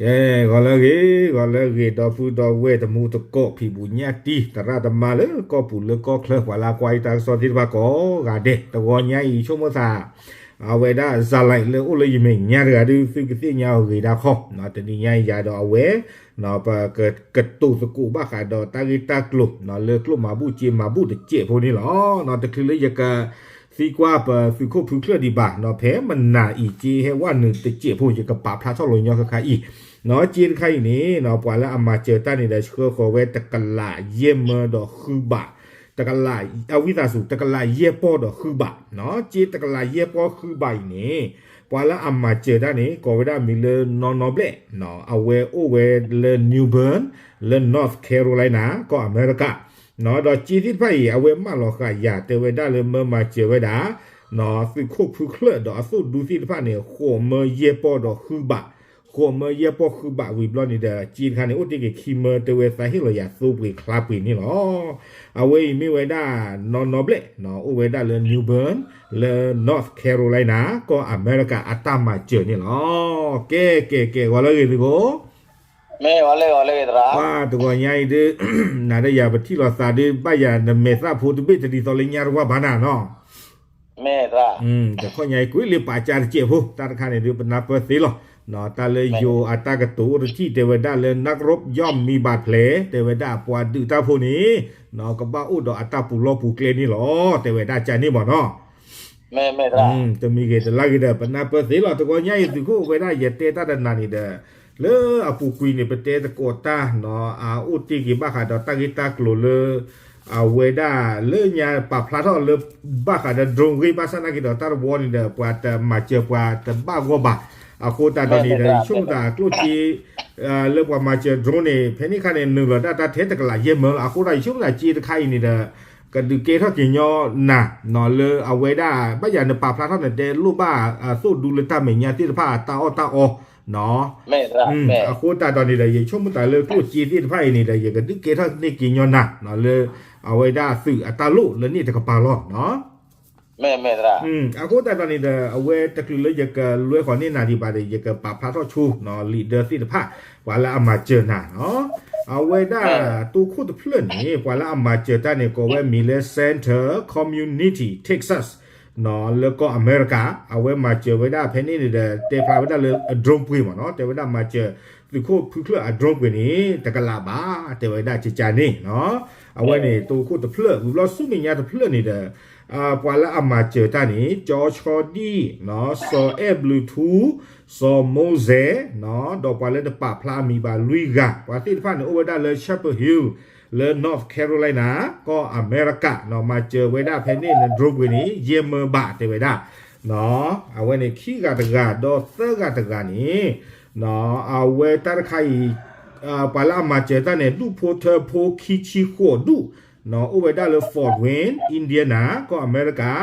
ကဲ, ဂီၤလၢအဂ့ၤ, ဂီၤလၢအဂ့ၤ ဒီပုၢ်ဒီဝဲၢ် တမူတကိး ဖံးဘူးညၣ်တံၢ် သရၣ်သမါလၢကီၢ်ပူၤလၢကီၢ်ချၢ ပှၤလၢအကွၢ်ယတၢ်ကစီၣ်သ့ၣ်တဖၣ်ကိးဂၤဒဲး, တဂီၤညါအံၤ ဆိကမိၣ်သး အဝဲဒၣ် ဇာတ်လမ်း လၢအိၣ်လၢယမဲာ်ညါတဂၤဒုး သုကသ့ၣ်ညါအီၤဂ့ၤဒၣ်ခီ, တနံၤညါအံၤယၤဒီးအဝဲ ပကတိၤသကိးဘၣ်ဃးဒီး တၢ်ဂ့ၢ်တၢ်ကျိၤ လၢကျိၣ်မၤဘူၣ်စ့မၤဘူၣ်တစဲးဖိန့ၣ်လီၤ. တချုးလၢယကသံကွၢ်ပသုးခိၣ်ဖုချၢၣ်ဒံးဘၣ်, ဖဲမနၤအံၤ စ့ဟဲဝဲနုာ်တစဲးဖိ ယကပာ်ဖျါထီၣ်လိာ်ညီဃၣ်ဃၣ်အံၤ, စ့တခါအံၤန့ၣ် ပှၤလၢအမၤစၢၤတၢ်န့ၣ်ဒီး ဆှၢဃီၤဝဲတကလးယဲၢ်မၢဒီးဃုဘး, တကလး, အဝံသးစူၤ တကလးယဲၢ်ပီၢ်ဒီးဃုဘး, စ့တကလးယဲၢ်ပီၢ်ဃုဘးအံၤန့ၣ် ပှၤလၢအမၤစၢၤတၢ်န့ၣ် ကိးဝဲဒၣ်မံၤလၢနီၢ်နီၢ်ဘျဲၣ်, အဝဲအိၣ်ဝဲလၢ New Bern လၢ North Carolina ကီၢ်အမဲရကၤ, ဒီးစ့သ့ၣ်တဖၣ်အံၤ အဝဲမၢလီၤဃာ်ယၤ တဲဝဲဒၣ်လၢမၢမၤစၢၤဝဲဒၣ် သုးခိၣ်ဖုချၢၣ်ဒီးအသိၣ်ဒူသ့ၣ်တဖၣ်န့ၣ် ဃိးမၢယဲၢ်ပီၢ်ဒီးဃုဘး, ဃိးမၢယဲၢ်ပီၢ်ဃုဘးဝံၤဘျီန့ၣ်ဒီး စ့တခါန့ၣ် အိၣ်တ့ၢ်က့ၤခံမၢ တဲဝဲသးဟ့ၣ်လီၤယၤသိပှ့ၤချါပှ့ၤန့ၣ်လီၤ. အဝဲအံၤမ့ၢ်ဝဲဒၣ်နီၢ်နီၢ်ဘျဲၣ်, အိၣ်ဝဲဒၣ်လၢ New Bern လၢ North Carolina ကီၢ်အမဲရကၤ အတၢ်မၤစၢၤန့ၣ်လီၤ. ကဲကဲကဲ, ဂီၤလၢအဂ့ၤသုးခိၣ်, မ့ၢ်ဂီၤလၢဂီၤလၢဂ့ၤသရၣ်, ပှၤတဂီၤညါအံၤဒုး နၤဒီးယၤပထံၣ်လိာ်သးဒုး ဘၣ်ယၤနမဲာ်သၣ်ဖိတဘ့ၣ်တဒ်သိးလၢညါတဝၢ်ဘၣ်နၤနီၤ မ့ၢ်တခီညါအံၤ ကွံာ်လံပာ်စၢ်တစဲးဖိ တၢ်တခါန့ၣ်ဒုး ပနၢ်ပၢၢ်သ့လီၤ. တၢ်လၢယိၤအတၢ်ကတိၤအိၣ်တထံၣ် တဲဝဲဒၣ်လၢ นักรบย่อมมีบาดแผล တဲဝဲဒၣ်ပှၤဒုးတၢ်ဖိန့ၣ် ကဘၣ်အိၣ်ဒီးအတၢ်ပူၤလီၢ်ပူၤကျဲန့ၣ်လီၤ တဲဝဲဒၣ်ကန့ၣ်မ့ၢ်နီၤ. တမံၤဂ့ၤတလါဂ့ၤဒီး ပနၢ်ပၢၢ်သ့လီၤ. တဂီၤညါအံၤသုးခိၣ်ဝဲဒၣ် ယတဲတၢ်တနၤန့ၣ်ဒီး လၢအပူၤကွံာ်န့ၣ် ပတဲသကိးတၢ်နီၤ အအိၣ်တ့ၢ်က့ၤဘၣ်ဃးဒီးတၢ်ဂ့ၢ်တၢ်ကျိၤလၢ အဝဲဒၣ်လၢညါပာ်ဖျါထီၣ်လၢ ဘၣ်ဃးဒီး drone ဂ့ၢ် ဘၣ်ဆၣ်သနာ်က့ဒီး တၢ်တဝီန့ၣ်ဒီး ပှၤတမၤစၢၤပှၤတဘၣ်ဂီၢ်ဘၣ်. အဃိသတးဒီးန့ၣ်ဒီး ယဆိကမိၣ်သးကျိၣ်စ့ လၢပှၤမၤစၢၤ drone န့ၣ် ဖဲန့ၣ်ခါန့ၣ် နုာ်လီၤတၢ်တၢ်ထဲတကလးယဲၢ်မၢလီၤ. အဃိသတး ယဆိကမိၣ်သးစ့တခါအံၤန့ၣ်ဒီး ကဒုးကဲထီၣ်က့ၤညီနၤနီၤ လၢအဝဲဒၣ် ဘၣ်ယၤနပာ်ဖျါထီၣ်နတဲလိၣ်ဘၣ် အသိၣ်ဒူလၢတၢ်မဲာ်ညါသ့ၣ်တဖၣ် တၢ်အီၣ်တၢ်အီနီၤ အဃိသတးဒီးန့ၣ်ဒီး ယဆိကမိၣ်သးလၢကျိၣ်စ့သ့ၣ်တဖၣ်အံၤန့ၣ်ဒီး ယကဒုးကဲထီၣ်န့ၢ်က့ၤညီနၤနီၤ လၢအဝဲဒၣ်သုးအတၢ်လိၣ်လၢန့ၣ်တကပၤလီၤနီၤ. အဃိသတးဒီးန့ၣ်ဒီး အဝဲတချုးလၢယကလွဲဃီၤန့ၢ်နၤဒံးဘၣ်ဒီး ယကပာ်ဖျါထီၣ်ဆိနီၤ leader သ့ၣ်တဖၣ် ပှၤလၢအမၤစၢၤနၤနီၤ. အဝဲဒၣ်တိခိၣ်တဖျၢၣ်န့ၣ် ပှၤလၢအမၤစၢၤတၢ်န့ၣ် ကိးဝဲမံၤလၢ Center Community Texas နီၤ လၢကီၢ်အမဲရကၤ အဝဲမၤစၢၤဝဲဒၣ်ဖဲန့ၣ်န့ၣ်ဒီး တဲဖျါဝဲဒၣ်လၢအ drone ပှ့ၤမ့ၢ်နီၤ တဲဝဲဒၣ်မၤစၢၤသုးခိၣ်ဖုချၢၣ်အ drone ပှ့ၤန့ၣ် တကလးဘၣ် တဲဝဲဒၣ်ကကန့ၣ်နီၤ. အဝဲန့ၣ်တိခိၣ်တဖျၢၣ် ဝံၤဘျီဆူမဲာ်ညါတဖျၢၣ်န့ၣ်ဒီး ပှၤလၢအမၤစၢၤတၢ်န့ၣ် ကၠီဆီဒံၣ်နီၤ စီၤအဲၣ်ဘျုးထူ စီၤမိၣ်စဲၣ်နီၤ ဒီးပှၤလၢတပာ်ဖျါအမံၤဘၣ်လွံၢ်ဂၤ ပှၤသ့ၣ်တဖၣ်န့ၣ် အိၣ်ဝဲဒၣ်လၢ Chapel Hill လၢ North Carolina ကီၢ်အမဲရကၤနီၤ မၤစၢၤဝဲဒၣ်ဖဲန့ၣ်န့ၣ် drone ပှ့ၤန့ၣ် ယဲၢ်မၢဘၣ်တဲဝဲဒၣ်နီၤ. အဝဲန့ၣ်ခံဂၤတဂၤ ဒီးသၢဂၤတဂၤန့ၣ် အဝဲတၢ်တခါအံၤ ပှၤလၢအမၤစၢၤတၢ်န့ၣ် ဒူၣ်ဖိထၢဖိခံဆံဃိးဒူၣ်နီၤ အိၣ်ဝဲဒၣ်လၢ Fort Wayne Indiana ကီၢ်အမဲရကၤ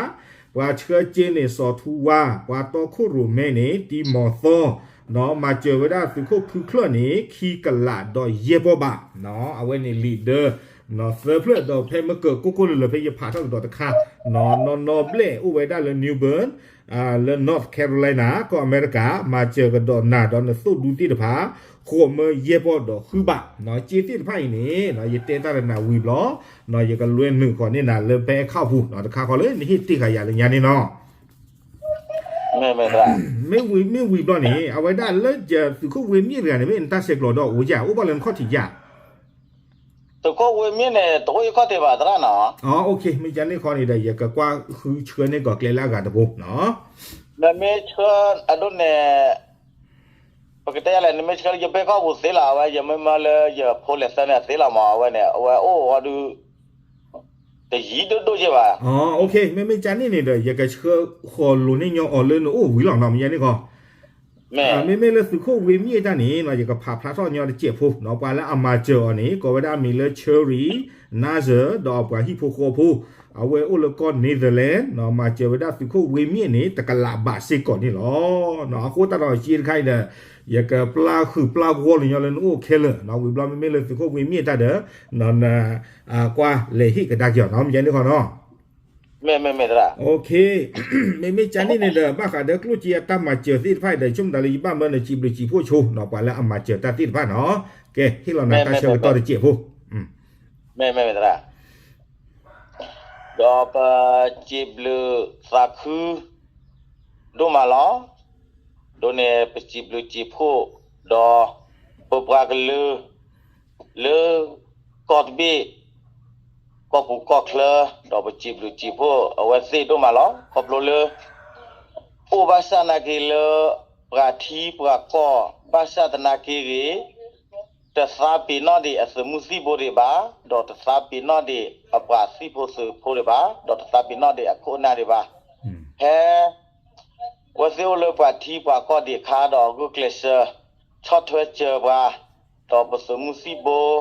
ပှၤဆှၢစ့န့ၣ် စီၤထူဝါ ပှၤတီခိၣ်ရိၣ်မဲန့ၣ် တံမီၤသီနီၤ မၤစၢၤဝဲဒၣ်သုးခိၣ်ဖုချၢၣ်န့ၣ် ခံကလးဒီးယဲၢ်ပီၢ်ဘးနီၤ. အဝဲန့ၣ် leader သၢဖျၢၣ်ဒီးဖဲမ့ၢ်ကကိၢ်ကိၢ်လၢလၢ ဖဲယဖးထီၣ်ကဒီးတခါနီၤ နီၢ်နီၢ်ဘျဲၣ်အိၣ်ဝဲဒၣ်လၢ New Bern လၢ North Carolina ကီၢ်အမဲရကၤ မၤစၢၤကဒီးနၤဒီးနသိၣ်ဒူသ့ၣ်တဖၣ် ဃိးမၢယဲၢ်ပီၢ်ဒီးဃုဘးနီၤ. စ့သ့ၣ်တဖၣ်အံၤန့ၣ် ယတဲတၢ်တနၤဝံၤဘျီ ယကလွဲနုာ်ဃီၤန့ၢ်နၤလၢ bank account ပူၤနီၤ တခါဃီလၢနဟ့ၣ်တ့ၢ်ဃာ်ယၤလၢညါန့ၣ်နီၤ. မ့ၢ်ဝံၤဘျီန့ၣ် အဝဲဒၣ်လၢယသုးခိၣ်ဝ့မ့ၢ်တဂၤန့ၣ် မ့ၢ်နတၢ်ဆဲးကျိးဒီးအိၣ်ယၤ အိၣ်ဘၣ်လၢနခီၣ်ထံးယၤ သုးခိၣ်ဝ့မ့ၢ်န့ၣ် တအိၣ်ယခီၣ်ထံးဘၣ်သရၣ်နီၤ. မ့ၢ်ကန့ၣ်ခီန့ၣ်ဒီး ယကကွၢ်ဃုဆှၢန့ၢ်ကီးကျဲလၢအဂၤတဘိနီၤ. နမ့ၢ်ဆှၢအဒိန့ၣ် ပကတဲယၤလဲၣ် နမ့ၢ်ဆှၢလၢယ bank account ပူၤသ့လီၤ အဝဲယမ့ၢ်မၢလၢယဖိလဲၤသၢန့ၣ်သ့လီၤမး အဝဲန့ၣ် အဝဲအိၣ်ဝဲဒုး တယံၤဒိၣ်ဒိၣ်က့ဘၣ်. မ့မ့ၢ်ကန့ၣ်န့ၣ်ဒီး ယကဆှၢဃီၤလိာ်န့ၢ်ညီအီၤလၢနအိၣ်ဝံၤလီၤနီၤ မ့ၢ်ကန့ၣ်ခီ မ့မ့ၢ်လၢသုးခိၣ်ဝ့မ့ၢ်တၢ်န့ၣ်နီၤ ယကဖးဖျါထီၣ်ညီတစဲးဖိနီၤ ပှၤလၢအမၤစၢၤအီၤန့ၣ် ကိးဝဲဒၣ်အမံၤလၢ Cherry Nazar ဒီးအပှၤဟံၣ်ဖိဃီဖိ အဝဲအိၣ်လၢကီၢ် Netherlands နီၤ မၤစၢၤဝဲဒၣ်သုးခိၣ်ဝ့မ့ၢ်န့ၣ် တကလးဘးစ့ၢ်ကီးန့ၣ်လီၤ. အဃိသတးဒီးစ့တခါအံၤဒီး ယကပျၢ်ဃုာ်ပျၢ်ဂီၢ်လၢညီလၢနအိၣ်ခဲလၢာ်နီၤ ဝံၤဘျီမ့မ့ၢ်လၢသုးခိၣ်ဝ့မ့ၢ်တၢ်ဒီး နကွၢ်လဲၤဟ့ၣ်ကဒါက့ၤအီၤနီၤ မ့ၢ်ကန့ၣ်ခီနီၤ. မ့မ့ၢ် မ့မ့ၢ်ကန့ၣ်န့ၣ်ဒီး ဘၣ်ဃးဒီးကျိၣ်စ့အတၢ်မၤစၢၤသ့ၣ်တဖၣ်ဒီး ဆိကမိၣ်တၢ်လၢယဘၣ်မၢနစံးဘျုးစံးဖှိၣ်ဆိနီၤ ပှၤလၢအမၤစၢၤတၢ်သ့ၣ်တဖၣ်နီၤ. ကဲ ဟ့ၣ်လီၤနၤတၢ်ဆၢကတီၢ်တစဲးဖိ. မ့မ့ၢ် ဒီးပစံးဘျုးသးခု ဒိၣ်မးလီၤ. ဒ်န့ၣ် ပစံးဘျုးစံးဖှိၣ် ဒီးပပှၤကလုာ် လၢ ကီၢ်တဘ့ၣ် ကီၢ်ပူၤကီၢ်ချၢ ဒီးပစံးဘျုးစံးဖှိၣ်အဝဲသ့ၣ်ဒိၣ်မးလီၤ. ခီဖျိလၢ အိၣ်ဘၣ်ဆၣ်သနာ်က့လၢ ပှၤထံပှၤကီၢ် ဘၣ်ဆၣ်သနာ်က့ဂ့ၤ တသးပ့ၤနီၣ်ဒံးအသုးမုၢ်သံၣ်ဘိဒံးဘၣ်, ဒီးတသးပ့ၤနီၣ်ဒံးအပှၤသံၣ်ဖိသုးဖိဒံးဘၣ်, ဒီးတသးပ့ၤနီၣ်ဒံးအခိၣ်အနၢ်ဒံးဘၣ်. ဖဲ ဝဲသ့ၣ်အိၣ်လၢပှၤထံပှၤကီၢ်ဒံးအခါဒီး ဂုာ်ကျဲးစၢး ဆီၣ်ထွဲစၢၤပှၤ, ဒီးပသုး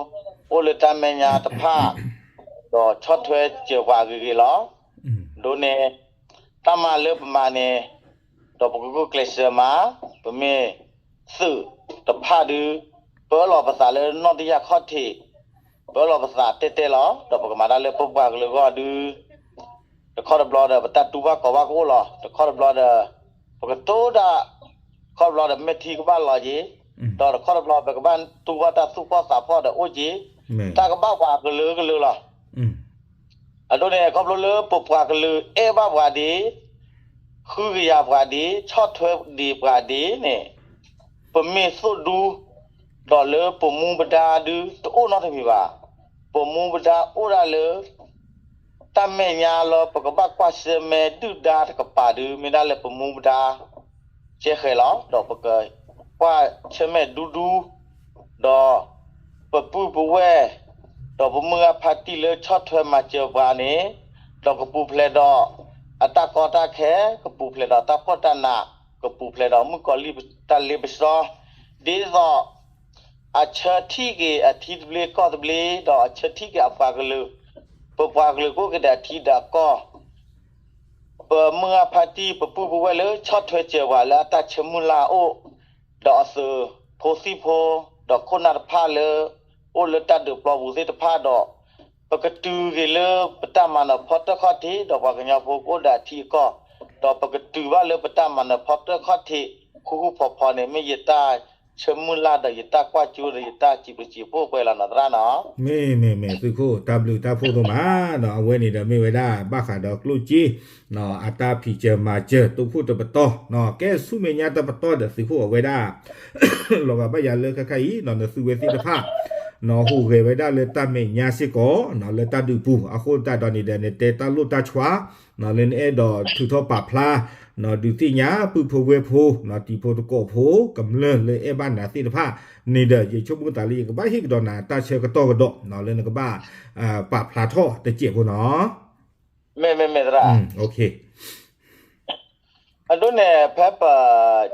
မုၢ်သံၣ်ဘိ အိၣ်လၢတၢ်မဲာ်ညါတဖၣ် ဒီးဆီၣ်ထွဲစၢၤပှၤအဂ့ၤဂ့ၤလီၤ. ဒ်န့ၣ် တၢ်မၤလၢပမၤန့ၣ် ဒီးပကဂုာ်ကျဲးစၢးမၤ, ပမ့ၢ်သုးတဖၣ်ဒုး ပအၢၣ်လီၤပသးလၢနီၢ်တယၢ်ခီၣ်ထံး, ပအၢၣ်လီၤပသးတဲတဲလီၤ, ဒီးပကမၤတၢ်လၢပပှၤကလုာ်အဂီၢ်ဒုး တခီတဘျီဒီး ပတၢ်တူၢ်ဘၣ်ကီၤဘၣ်ကအိၣ်လီၤ. တခီတဘျီဒီး ပကတိၤတၢ် ခီတဘျီဒီး မဲာ်ထံကဘၣ်လီၤက့ၤ, ဒီးတခီတဘျီ ပကဘၣ်တူၢ်ဘၣ်တၢ်သူၣ်ဖှီၣ်သးဖှီၣ်ဒီးအိၣ်က့ၤ, တၢ်ကဘၣ်ပှၤကလုာ်ကလုာ်လီၤ. အဒိန့ၣ် ခီဖျိလၢပပှၤကလုာ်အဲၣ်ဘၣ်ပှၤဒံး, ဃုကယၤပှၤဒံး, ဆီၣ်ထွဲဒံးပှၤဒံးန့ၣ်, ပမ့ၢ်သိၣ်ဒူ ဒီးလၢပမူပဒါဒုး တအိၣ်နီတမံၤဘၣ်. ပမူပဒါအိၣ်ဒၣ်လၢ တၢ်မဲာ်ညါလၢပကဘၣ်ကွၢ်ဆၢၣ်မဲာ်ဒုၣ်ဒါတကပၤဒုး မ့ၢ်ဒၣ်လၢပမူပဒါ ကဲဃဲၤလီၤ. ဒီးပကကွၢ်ဆၢၣ်မဲာ်ဒူဒူ, ဒီးပပုၢ်ပဝဲၢ်, ဒီးပမုၢ်ဂၢ်ဖါတံၢ်လၢဆီၣ်ထွဲမၤစၢၤပှၤန့ၣ်, ဒီးကပူၤဖျဲးဒီးအတၢ်ကီတၢ်ခဲ, ကပူၤဖျဲးဒီးတၢ်ဖှီၣ်တၢ်နး, ကပူၤဖျဲးဒီးမုၣ်ကီၤလံၢ်တၢ်လ့ပစီ, ဒ်သိး အဆၢထံၣ်က့ၤအထံသဘျ့ကီၢ်သဘျ့ ဒီးအဆၢထံၣ်က့ၤအပှၤကလုာ်, ပပှၤကလုာ်ကအိၣ်က့ၤဒီးအထံဒီးအကီၢ်, ပမုၢ်ဂၢ်ဖါတံၢ် ပပုၢ်ပဝဲၢ်လၢဆီၣ်ထွဲစၢၤပှၤလၢအတၢ်ဆၢမုၢ်လၢ်အအိၣ်, ဒီးအသုးဖိသံၣ်ဖိ, ဒီးခိၣ်နၢ်တဖၣ်လၢ အိၣ်လၢတၢ်ဒုးပျီပူၤသ့ၣ်တဖၣ်ဒီး, ပကတုၤက့ၤလၢပတၢ်မၤနၢၤဖီတၢၣ်ခီၣ်ထံး ဒီးပှၤကညီဖိကအိၣ်ဒီးအထံအကီၢ်, ဒီးပကတုၤဘၣ်လၢပတၢ်မၤနၢၤဖီတၢၣ်ခီၣ်ထံး ဃူဃူဖိးဖိးန့ၣ် မ့ၢ်ယတၢ်ဆၢမုၢ်လၢ်ဒီးယတၢ်စံးဘျုးစံးဖှိၣ်ပှဲၤလီၤနီၤသရၣ်နီၤ. မ့ၢ် မ့ၢ် မ့ၢ် သုးခိၣ် တၢ်ဘျုးတၢ်ဖှိၣ်ဒိၣ်မးနီၤ. အဝဲန့ၣ်ဒီးမ့ၢ်ဝဲဒၣ် ဘၣ်ဃးဒီးကျိၣ်စ့ အတၢ်ဖံးစၢၤမၤစၢၤ တိခိၣ်တပတီၢ်နီၤ. ကဲဆူမဲာ်ညါတပတီၢ်ဒီးသုးခိၣ်အဝဲဒၣ် လီၤဂာ်ဘၣ်ယၤလၢခဲခါအံၤနီၤ နသုဝဲသ့ၣ်တဖၣ် နဟူးဂဲၤဝဲဒၣ်လၢတၢ်မဲာ်ညါစ့ၢ်ကီးနီၤ လၢတၢ်ဒုးပူၤ အဃိသတးဒီးန့ၣ်ဒီး နတဲတၢ်လိၣ်တၢ်ဆှါနီၤ လၢနအဲၣ်ဒိးထုးထီၣ်ပာ်ဖျါနီၤ ဒုးသ့ၣ်ညါပုၢ်ဖိဝဲၢ်ဖိနီၤ တံၤဖိသကိးဖိ ကမျၢၢ်လၢအဲၣ်ဘၣ်နၤသ့ၣ်တဖၣ်န့ၣ်ဒီး ယဆိကမိၣ်သးလၢယကဘၣ်ဟ့ၣ်ကဒီးနၤတၢ်ဆၢကတီၢ်ကဒီးနီၤ လၢနကဘၣ် ပာ်ဖျါထီၣ်တစဲးဖိနီၤ. မ့မ့ၢ် မ့မ့ၢ်သရၣ် အဒိန့ၣ် ဖဲပ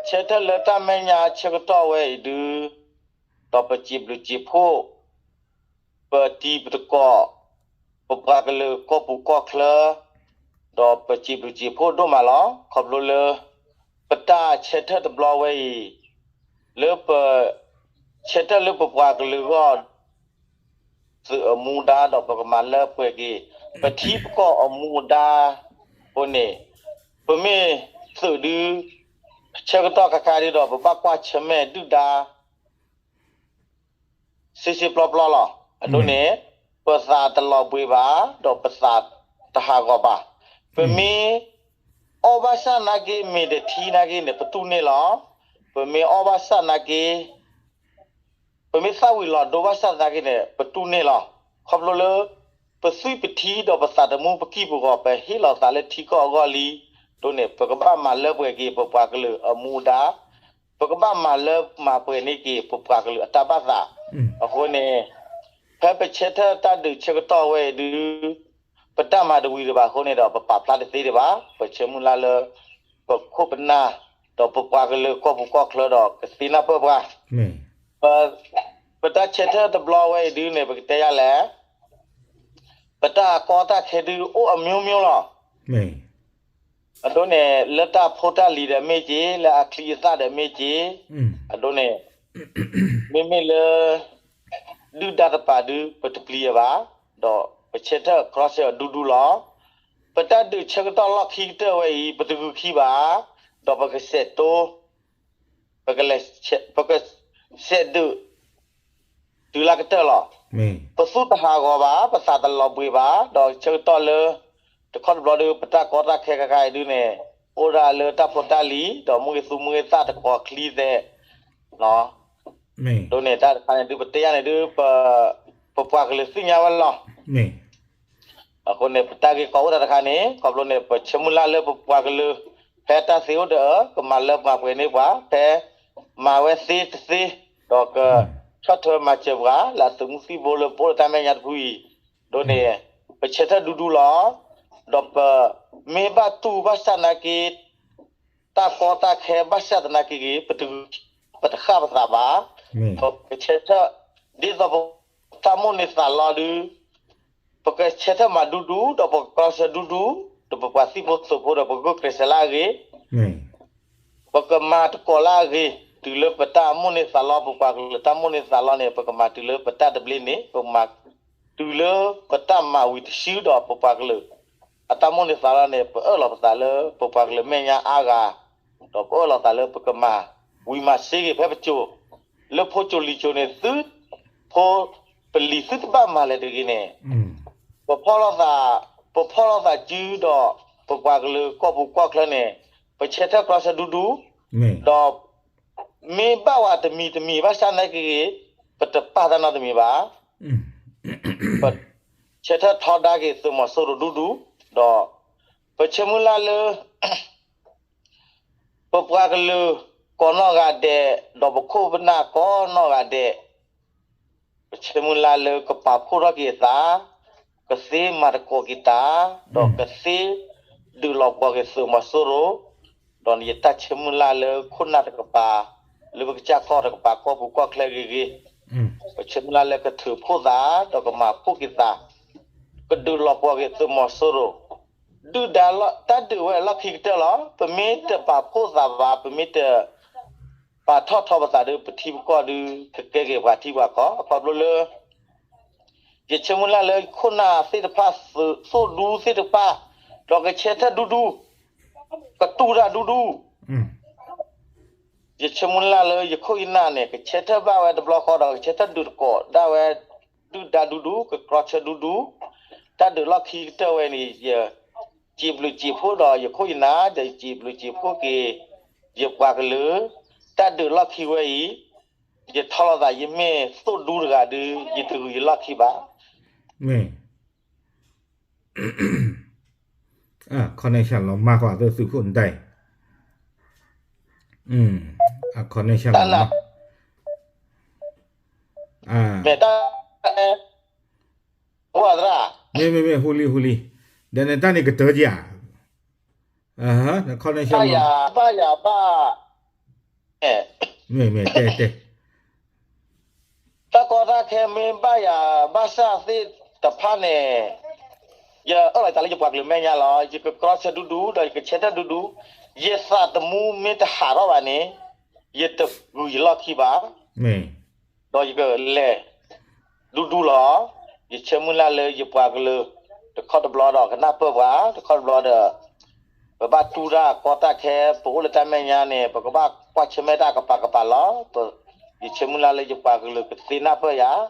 ဆၢထၢၣ်လၢတၢ်မဲာ်ညါဆၢကတီၢ်ဝဲအံၤဒုး ဒီးပစံးဘျုးစံးဖှိၣ် ပတံၤပသကိး ပပှၤကလုာ်ကီၢ်ပူၤကီၢ်ချၢ ဒီးပစံးဘျုးစံးဖှိၣ်ဒိၣ်မးလီၤ. ခီဖျိလၢ ပတၢ်ဆၢထၢၣ်တဘျီဝဲအံၤ လၢပ ဆၢထၢၣ်လၢပပှၤကလုာ်အဂီၢ် သုးအမူဒါဒီးပကမၤလၢပှဲၤက့ၤ ပထံပကီၢ်အမူဒါအဃိန့ၣ် ပမ့ၢ်သုးဒု ဆၢကတီၢ်ခါခါဒုဒီး ပဘၣ်ကွၢ်ဆၢၣ်မဲာ်ဒုၣ်ဒါ စ့စ့ပျီပျီလီၤ. အဒိန့ၣ် ပသးတလီၤဘှံးဘၣ် ဒီးပသးတဟးဂီၤဘၣ်. ပမ့ၢ်အီၣ်ဘၣ်ဆၣ်သနာ်က့ မ့ၢ်တထံသနာ်က့န့ၣ် ပတူၢ်န့ၢ်လီၤ. ပမ့ၢ်အီၣ်ဘၣ်ဆၣ်သနာ်က့ ပမ့ၢ်သၣ်ဝံၤလီၤဒိဘၣ်ဆၣ်သနာ်က့န့ၣ် ပတူၢ်န့ၢ်လီၤ. ခီဖျိလၢ ပသွံၣ်ပထံဒီးပသးသမူပကံၢ်ပဂီၤ ပဟ့ၣ်လီၤသးလၢထံကီၢ်အဂီၢ်လံ. အဒိန့ၣ် ပကဘၣ်မၤလၢပှဲၤက့ၤ ပပှၤကလုာ်အမူဒါ ပကဘၣ်မၤလၢမၤပှဲၤန့ၢ်က့ၤ ပပှၤကလုာ်အတၢ်ဘၣ်သး. အဃိန့ၣ် ဖဲပဆၢထၢၣ်တၢ်ဒုးဆၢကတီၢ်ဝဲအံၤဒု ပတၢ်မၤတဝံၤဒံးဘၣ်အဃိန့ၣ်ဒီး ပပာ်ဖျါတသ့ဒံးဘၣ်. ပဆၢမုၢ်လၢ်လၢ ပခိၣ်ပနၢ် ဒီးပပှၤကလုာ်ကီၢ်ပူၤကီၢ်ချၢဒီးကသ့နၢ်ပၢၢ်ပှၤ ပတၢ်ဆၢထၢၣ်တဘျီဝဲအံၤဒုန့ၣ် ပကတဲယၤလဲၣ်, ပတၢ်ကီတၢ်ခဲဒုအိၣ်အမျိုးမျိုးလီၤ. အဒိန့ၣ် လၢတၢ်ဖိတၢ်လံၤဒီးမ့ၢ်က့ၤ, လၢအချံအသၣ်ဒီးမ့ၢ်က့ၤ, အဒိန့ၣ် မ့မ့ၢ်လၢ ဒုၣ်ဒါတပၤဒု ပတပျံၤအီၤဘၣ်, ဒီးပဆၢထၢၣ် cross အီၤဒူဒူလီၤ. ပတၢ်ဒုးဆၢကတီၢ်လီၢ်ခံကတၢၢ်ဝဲအံၤ ပတဂုာ်ခံဘၣ်, ဒီးပကစဲးတိ, ပကလဲၤ, ပကစဲးဒုး တုၤလၢကတၢၢ်လီၤ. ပသူၣ်တဟးဂီၤဘၣ်, ပသးတလီၤဘှံးဘၣ်, ဒီးဆၢကတီၢ်လၢ တခီတဘျီဒီး ပတၢ်ကီတၢ်ခဲခါခါအံၤဒုန့ၣ် အိၣ်ဒၣ်လၢတၢ်ဖိတၢ်လံၤ ဒီးမူဂ့ၤသူမူဂ့ၤသၣ်တကီၤချံသဲး ဒ်န့ၣ် တၢ်တခါန့ၣ်ဒု ပတဲယၤန့ၣ်ဒု ပပှၤကလုာ်သ့ၣ်ညါဝဲလီၤ. အဃိန့ၣ် ပတၢ်ဂ့ၢ်ကီအိၣ်တၢ်တခါန့ၣ် ခီဖျိန့ၣ် ပဆၢမုၢ်လၢ်လၢပပှၤကလုာ် ဖဲတၢ်သ့အိၣ်ဒီး ကမၤလၢပှဲၤန့ၢ်ပှၤ ဖဲမၤဝဲသ့တသ့ ဒီးကဆီၣ်ထွဲမၤစၢၤပှၤ လၢအသုးမုၢ်သံၣ်ဘိလၢပအိၣ်လၢတၢ်မဲာ်ညါတဖုအံၤ ဒ်န့ၣ် ပဆၢထၢၣ်ဒူဒူလီၤ. ဒီးပမ့ၢ်ဘၣ်တူၢ်ဘၣ်ဆၣ်သနာ်က့ တၢ်ကီတၢ်ခဲဘၣ်ဆၣ်သနာ်က့ဂ့ၤ ပတဂုာ် ပတဃၣ်ပသးဘၣ်. ပကဆၢထၢၣ် ဒ်သိးပတၢ်မိၣ်န့ၢ်သးလီဒု ပကဆၢထၢၣ်မၤဒူဒူ ဒီးပကကျီဆၢဒူဒူ ဒီးပပှၤသံၣ်ဖိသုးဖိဒီးပဂုာ်ကျဲးစၢးလၢအဂ့ၤ ပကမၤသကိးလၢအဂ့ၤ တုၤလၢပတၢ်မိၣ်န့ၢ်သးလီ ပပှၤကလုာ်တၢ်မိၣ်န့ၢ်သးလီန့ၣ် ပကမၤတုၤလၢပတၢ်သဘျ့န့ၣ် ပကမၤတုၤလၢပတၢ်မၤဝံၤတစုဒီးပပှၤကလုာ် အတၢ်မိၣ်န့ၢ်သးလီန့ၣ် ပအၢၣ်လီၤပသးလၢပပှၤကလုာ်မဲာ်ညါအါဂၤ ဒီးပအၢၣ်လီၤသးလၢပကမၤဝံၤမၤစ့ဂ့ၤ ဖဲပစိၤ လၢဖိစိၤလံၤစိၤန့ၣ်သု ဖိပလံၤသုတဘၣ်မၤလဲၣ်တဂ့ၤန့ၣ် ပဖီၣ်လိာ်သး ပဖီၣ်လိာ်သးစုဒီး ပပှၤကလုာ်ကီၢ်ပူၤကီၢ်ချၢန့ၣ် ပဆၢထၢၣ်ကျီဆၢဒူဒူ ဒီး မ့ၢ်ဘၣ်ဝဲတမံၤတမံၤဘၣ်ဆၣ်သနာ်က့ဂ့ၤ ပတပာ်တၢ်နီတမံၤဘၣ်. ပဆၢထၢၣ်ထီဒါက့ၤသုးမီၤစိရိၤဒူဒူ ဒီး ပဆၢမုၢ်လၢ်လၢ ပပှၤကလုာ်ကိးနီၢ်ဂၤဒဲး ဒီးပခိၣ်ပနၢ်ကိးနီၢ်ဂၤဒဲး ပဆၢမုၢ်လၢ်လၢကပာ်ဖှိၣ်ထီၣ်က့ၤအသး, ကသ့မၤသကိးက့ၤတၢ်, ဒီးကသ့ဒုးလီၤပှီၢ်က့ၤသုးမီၤစိရိၤ, ဒီးယတၢ်ဆၢမုၢ်လၢ်လၢခိၣ်နၢ်တကပၤ, လၢပကစၢ်ကီၢ်တကပၤ ကီၢ်ပူၤကီၢ်ချၢဂ့ၤဂ့ၤ, ပဆၢမုၢ်လၢ်လၢကထုးဖှိၣ်သး ဒီးကမၤဖှိၣ်က့ၤသး, ကဒုးလီၤပှီၢ်က့ၤသုးမီၤစိရိၤ, ဒုၣ်ဒါလီၤ တၢ်ဒုးဝဲအလီၢ်ခံကတၢၢ်လီၤ. ပမ့ၢ်တပာ်ဖှိၣ်သးဘၣ်, ပမ့ၢ်တ ပာ်ထီၣ်ထီပသးဒီး ပထံပကီၢ်ဒီး ကကဲက့ၤပှၤထံပှၤကီၢ် အခီဖျိလၢ ယဆၢမုၢ်လၢ်လၢခိၣ်နၢ်သ့ၣ်တဖၣ် သုးဒူသ့ၣ်တဖၣ် ဒီးကဆၢထၢၣ်ဒူဒူ, ကတူၢ်တၢ်ဒူဒူ, ယဆၢမုၢ်လၢ်လၢယခိၣ်ယနၢ်န့ၣ် ကဆၢထၢၣ်ဘၣ်ဝဲတဘျီဃီဒီး ကဆၢထၢၣ်ဒုးသကိးဒၣ်ဝဲ ဒုၣ်ဒါဒူဒူ, ကကျီဆၢဒူဒူ, တၢ်ဒုးလီၢ်ခံကတၢၢ်ဝဲန့ၣ် ယ စံးဘျုးစံးဖှိၣ်ဒီးယခိၣ်ယနၢ်, ဒီးယစံးဘျုးစံးဖှိၣ်က့ၤ ယပှၤကလုာ်, တၢ်ဒုးလီၢ်ခံဝဲအံၤ, ယထီၣ်လိာ်သး ယမ့ၢ်သုးဒူတဂၤဒီး ယတဂုာ်ယလီၢ်ခံဘၣ်. မ့ၢ် connection လီၤမၢ်ဃီ သုးခိၣ်နတၢ်အံၤ, connection လီၤမၢ်, မ့ၢ်တၢ် မ့ၢ် မ့ၢ် မ့ၢ် ဟူလံ ဟူလံ, ဒီးနတၢ်န့ၣ်ကတၢၢ်က့ၤဧါ, န connection ဘၣ်ယၤ ဘၣ်ယၤ ဘၣ် မ့ၢ် မ့ၢ် တဲ တဲ တၢ်ကီတၢ်ခဲမ့ၢ်ဘၣ်ယၤ ဘၣ်ဆၣ်သ့ၣ်တဖၣ်န့ၣ် ယအၢၣ်လီၤသးလၢယပှၤကလုာ်မဲာ်ညါလီၤ. ယကကျီဆၢဒူဒူ ဒီးယကဆၢထၢၣ်ဒူဒူ, ယသးသမူမ့ၢ်တဟးထီၣ်ဘၣ်န့ၣ် ယတဂုာ်ယလီၢ်ခံဘၣ်. ဒီးယကလဲၤ ဒူဒူလီၤ. ယဆၢမုၢ်လၢ်လၢယပှၤကလုာ် တခီတဘျီဒီးကနၢ်ပၢၢ်ပှၤ, တခီတဘျီဒီး ပဘၣ်တူၢ်တၢ်ကီတၢ်ခဲ ပအိၣ်လၢတၢ်မဲာ်ညါန့ၣ် ပကဘၣ်ကွၢ်ဆၢၣ်မဲာ်တၢ်ကပၤကပၤလီၤ. ယဆၢမုၢ်လၢ်လၢယပှၤကလုာ်ကသ့နၢ်ပၢၢ်ယၤ,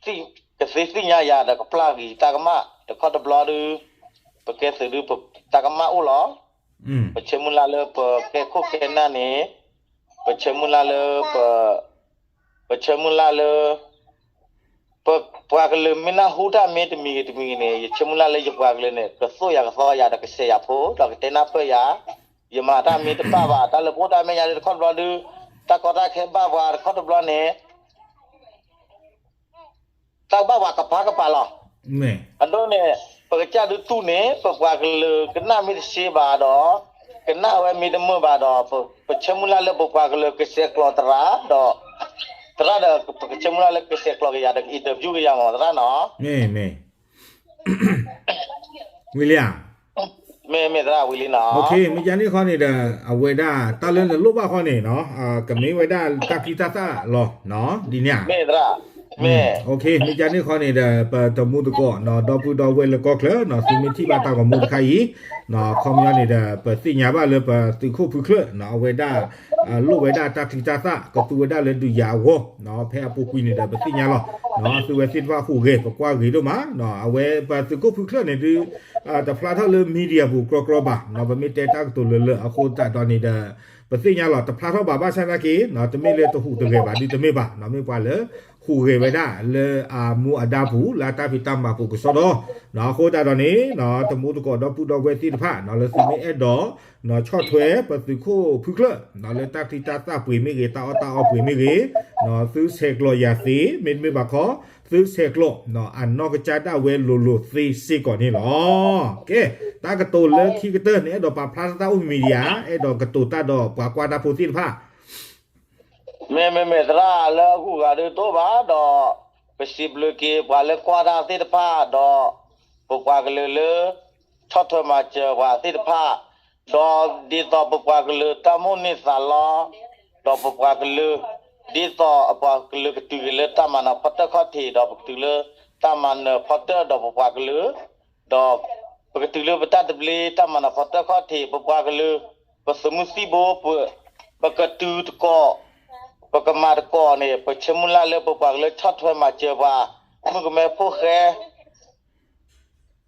ဒီးကသ့ ကသ့သ့ၣ်ညါယၤဒီးကပျၢ်က့ၤတၢ်ကမၣ်, တခီတဘျီဒီး ပကဲသုးဒုး တၢ်ကမၣ်အိၣ်လီၤ. ပဆၢမုၢ်လၢ်လၢပကဲခိၣ်ကဲနၢ်န့ၣ်, ပဆၢမုၢ်လၢ်လၢပ ပဆၢမုၢ်လၢ်လၢ ပပှၤကလုာ်မ့ၢ်နၢ်ဟူတၢ်မ့ၢ်တမံၤဂ့ၤတမံၤဂ့ၤန့ၣ် ယဆၢမုၢ်လၢ်လၢယပှၤကလုာ်န့ၣ် ကသိၣ်ယၤကသီယၤဒီးကစဲးယၤဖိ ဒီးကတဲနၢ်ပၢၢ်ယၤ, ယမၤတၢ်မ့ၢ်တဘၣ်ဘၣ် တၢ်လၢပအိၣ်တၢ်မဲာ်ညါဒီးတခီတဘျီဒီး တၢ်ကီတၢ်ခဲဘၣ်ပှၤတခီတဘျီန့ၣ် တၢ်ဘၣ်ပှၤကပၤကပၤလီၤ. အဒိန့ၣ် ပကစၢ်ဒုးတူၢ်န့ၣ် ပပှၤကလုာ်ကနၣ်မ့ၢ်တသ့ဘၣ်ဒီး ကနၣ်ဝဲမ့ၢ်တမုာ်ဘၣ်ဒီး ပဆၢမုၢ်လၢ်လၢပပှၤကလုာ်ကစဲးကျိးသရၣ်ဒီး သရၣ်ဒီး ပကဆၢမုၢ်လၢ်လၢကစဲးကျိးက့ၤယၤဒီး interview က့ၤယၤမ့ၢ်သရၣ်နီၤ. မ့ၢ် မ့ၢ် ဝံၤလံဧါ. မ့ၢ် မ့ၢ်သရၣ်ဝံၤလံနီၤ. မ့ၢ်ယၤန့ၣ်ဃီန့ၣ်ဒီး အဝဲဒၣ်တၢ်လၢနလိၣ်ဘၣ်ဃီန့ၣ်နီၤ ကမ့ၢ်ဝဲဒၣ်တၢ်ချံတၢ်သၣ်လီၤနီၤ ဒ်န့ၣ်ဧါ. မ့ၢ်သရၣ် မ့ၢ်ကန့ၣ်ဃီန့ၣ်ဒီး ပတမူသကိး ဒီပုၢ်ဒီဝဲၢ်လၢကီၢ်ချၢ သုမ့ၢ်ထံၣ်ဘၣ်တၢ်ဂီၤမူတခါအံၤ ခီပညီန့ၣ်ဒီး ပသ့ၣ်ညါဘၣ်လၢပသုးခိၣ်ဖုချၢၣ် အဝဲဒၣ် လိၣ်ဝဲဒၣ်တၢ်ချံတၢ်သၣ် ကသူဝဲဒၣ်လၢဒုးယၤအဂီၢ် ဖဲအပူၤကွံာ်န့ၣ်ဒီး ပသ့ၣ်ညါလီၤ. သုဝဲသ့ၣ်တဖၣ်ဟူးဂဲၤ ပကွၢ်ဂ့ၤဒိၣ်မး အဝဲပသုးခိၣ်ဖုချၢၣ်န့ၣ်ဒုး တဖျါထီၣ်လၢ media ပူၤကြီကြီဘၣ် ပမ့ၢ်တဲတၢ်ကတိၤလၢလၢအဃိသတးဒီးန့ၣ်ဒီး ပသ့ၣ်ညါလီၤ တဖျါထီၣ်ဘၣ်ဘၣ်ဆၣ်သနာ်က့ တမ့ၢ်လၢတဟူးတဂဲၤဘၣ် ဒုးတမ့ၢ်ဘၣ် မ့ၢ်ပှၤလၢ ဟူးဂဲၤဝဲဒၣ်လၢအမူအဒါပူၤ လၢအတၢ်ဖံးတၢ်မၤပူၤကစီဒီ အဃိသတးဒီးန့ၣ် တမူသကိးဒီပုၢ်ဒီဝဲၢ်သ့ၣ်တဖၣ် လၢသုမ့ၢ်အဲၣ်ဒိး ဆီၣ်ထွဲပသုးခိၣ်ဖုချၢၣ် လၢတၢ်ချံတၢ်သၣ်ပှ့ၤမ့ၢ်ဂ့ၤ တၢ်အီၣ်တၢ်အီပှ့ၤမ့ၢ်ဂ့ၤ သုဆဲးကျိးယၤသ့ မ့တမ့ၢ်ဘၣ်ခီ သုဆဲးကျိး အနီၢ်ကစၢ်ဒၣ်ဝဲလိၤလိၤသ့စ့ၢ်ကီးန့ၣ်လီၤ. ကဲ တၢ်ကတိၤလၢခံကတၢၢ်န့ၣ် အဲၣ်ဒိးပာ်ဖျါထီၣ်တၢ်အိၣ် media အဲၣ်ဒိးကတိၤတၢ်ဒီးပှၤကွၢ်တၢ်ဖိသ့ၣ်တဖၣ် မ့မ့မ့ၢ်သရၣ်လၢအဟူးဂဲၤဒုးတအိၣ်ဘၣ် ဒီး ပစံးဘျုးက့ၤပှၤလၢကွၢ်တၢ်သ့ၣ်တဖၣ် ဒီး ပပှၤကလုာ်လၢ ဆီၣ်ထွဲမၤစၢၤပှၤသ့ၣ်တဖၣ် ဒီးဒ်သိးပပှၤကလုာ်တၢ်မိၣ်န့ၢ်သးလီ ဒီးပပှၤကလုာ် ဒ်သိးအပှၤကလုာ်ကတုၤက့ၤလၢတၢ်မၤနၢၤဖီတၢၣ်ခီၣ်ထံး ဒီးပကတုၤလၢတၢ်မၤနၢၤဖီတၢၣ်ဒီးပပှၤကလုာ် ဒီးပကတုၤလၢပတၢ်သဘျ့တၢ်မၤနၢၤဖီတၢၣ်ခီၣ်ထံး ပပှၤကလုာ် ပသုးမုၢ်သံၣ်ဘိ ပ ပကတုၤသကိး ပကမၤသကိးန့ၣ် ပဆၢမုၢ်လၢ်လၢပပှၤကလုာ်ဆီၣ်ထွဲမၤစၢၤပှၤ မုၣ်ကမဲဖိဃဲ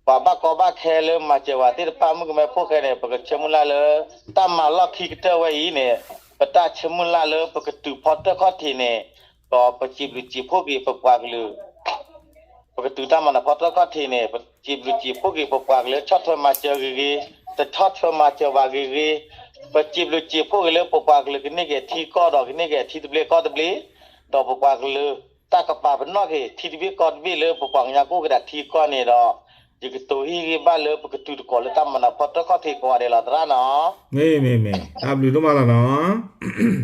ပှၤဘၣ်ကီဘၣ်ခဲလၢမၤစၢၤပှၤသ့ၣ်တဖၣ် မုၣ်ကမဲဖိဃဲန့ၣ် ပကဆၢမုၢ်လၢ်လၢ တၢ်မၤလီၢ်ခံကတၢၢ်ဝဲအံၤန့ၣ် ပတၢ်ဆၢမုၢ်လၢ်လၢပကတုၤဖီတၢၣ်ခီၣ်ထံးန့ၣ် ဒီးပစံးဘျုးစံးဖှိၣ်က့ၤပပှၤကလုာ် ပကတုၤတၢ်မၤနၢၤဖီတၢၣ်ခီၣ်ထံးန့ၣ် ပစံးဘျုးစံးဖှိၣ်က့ၤပပှၤကလုာ်ဆီၣ်ထွဲမၤစၢၤဂ့ၤဂ့ၤ, တဆီၣ်ထွဲမၤစၢၤဘၣ်ဂ့ၤဂ့ၤ, ပစံးဘျုးစံးဖှိၣ်က့ၤလၢပပှၤကလုာ်ကန့ၢ်က့ၤထံကီၢ်ဒီးကန့ၢ်က့ၤထံသဘျ့ကီၢ်သဘျ့, ဒီးပပှၤကလုာ် တၢ်ကပာ်ပနီၣ်က့ၤထံသဘျ့ကီၢ်သဘျ့လၢပပှၤကညီကအိၣ်က့ၤဒၣ်ထံကီၢ်န့ၣ်ဒီး ယကတိၤဟ့ၣ်ဂံၢ်ဘါလၢပကတုၤသကိးလၢတၢ်မၤနၢၤဖီတၢၣ်ခီၣ်ထံးကိးဂၤဒဲးလီၤသရၣ်နီၤ. မ့မ့မ့ၢ် တၢ်ဘျုးဒိၣ်မးလီၤနီၤ.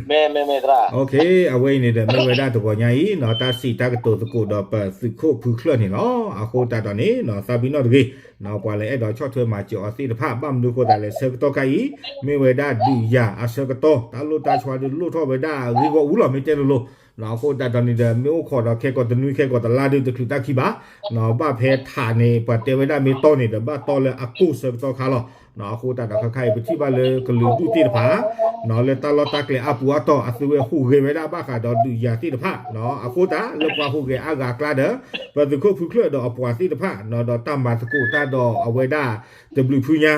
မ့မ့မ့ၢ်သရၣ် အဝဲအံၤန့ၣ်ဒီး မ့ၢ်ဝဲဒၣ်တဂီၤညါအံၤနီၤ တၢ်စံးတၢ်ကတိၤသကိးဒီးပသုးခိၣ်ဖုချၢၣ်န့ၣ်လီၤ. အဃိသတးဒီးန့ၣ်နီၤ သးပ့ၤနီၣ်တဂ့ၤ ပှၤလၢအဲၣ်ဒိးဆီၣ်ထွဲမၤစၢၤအီၤသ့ၣ်တဖၣ် ဘၣ်မနုၤဃိသတးလဲၣ် ဆၢကတီၢ်ခါအံၤ မ့ၢ်ဝဲဒၣ်ဒုးယၤအဆၢကတီၢ် တၢ်လိၣ်တၢ်ဆီဒုးလိၣ်ထီၣ်ဝဲဒၣ်အဂ့ၢ်ဂီၢ်အူလီၤ မ့ၢ်တဲလိၤလိၤ အဃိသတးဒီးန့ၣ်ဒီး မ့ၢ်အိၣ်ခိးဒီးခဲကိာ်တနွံခဲကိာ်တလါဒုးတချုးတၢ်ခံဘၣ် ဘၣ်ဖဲထးန့ၣ် ပှၤတဲဝဲဒၣ်မ့ၢ်တီၢ်န့ၣ်ဒီး ဘၣ်တီၢ်လၢအကိၢ်ဆၢကတီၢ်ခါလီၤ. အဃိသတးဒီးခဲခါအံၤ ပထံၣ်ဘၣ်လၢကလုာ်ဒူၣ်သ့ၣ်တဖၣ် လၢတၢ်လီၢ်တၢ်ကျဲအါပူၤအါတီၤ အသုဝဲဟူးဂဲၤဝဲဒၣ်ဘၣ်ဃးဒီးဒုးယၤသ့ၣ်တဖၣ် အဃိသတးလၢပှၤဟူးဂဲၤအါဂၤအကျါဒီး ပသုးခိၣ်ဖုချၢၣ်ဒီးအပှၤသ့ၣ်တဖၣ် ဒီးတၢ်မၤသကိးတၢ်ဒီးအဝဲဒၣ်တဘျုးဖုညါ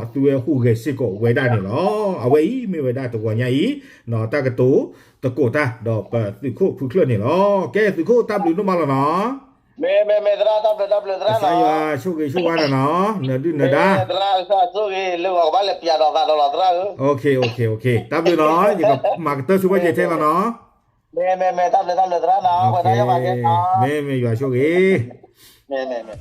အသုဝဲဟူးဂဲၤစ့ၢ်ကီးဝဲဒၣ်န့ၣ်လီၤ. အဝဲအံၤမ့ၢ်ဝဲဒၣ်တဂီၤညါအံၤ တၢ်ကတိၤသကိးတၢ်ဒီးပသုးခိၣ်ဖုချၢၣ်န့ၣ်လီၤ. ကဲသုးခိၣ်တၢ်ဘျုးဒိၣ်မးလီၤနီၤ. မ့မ့မ့ၢ်သရၣ် တၢ်ဘျုးတၢ်ဘျုးသရၣ်နီၤ. ကစၢ်ယွၤဆိၣ်ဂ့ၤဆိၣ်ဝါနၤနီၤ နဒုၣ်နဒါ သရၣ်ကစၢ်ဆိၣ်ဂ့ၤ လၢဂီၤကဘၣ်လဲၤပၠးဒီးဂၤဒီးလီၤသရၣ်ဧၢ. တၢ်ဘျုးနီၤ ယကမၤကတၢၢ်ဆိပှဲၤက့ၤထဲလီၤနီၤ. မ့မ့မ့ၢ် တၢ်ဘျုးတၢ်ဘျုးသရၣ်နီၤ ပှဲၤဒီးယွၤဘၣ်က့ၤနီၤ. မ့မ့ၢ်ယွၤဆိၣ်ဂ့ၤ. မ့မ့မ့ၢ်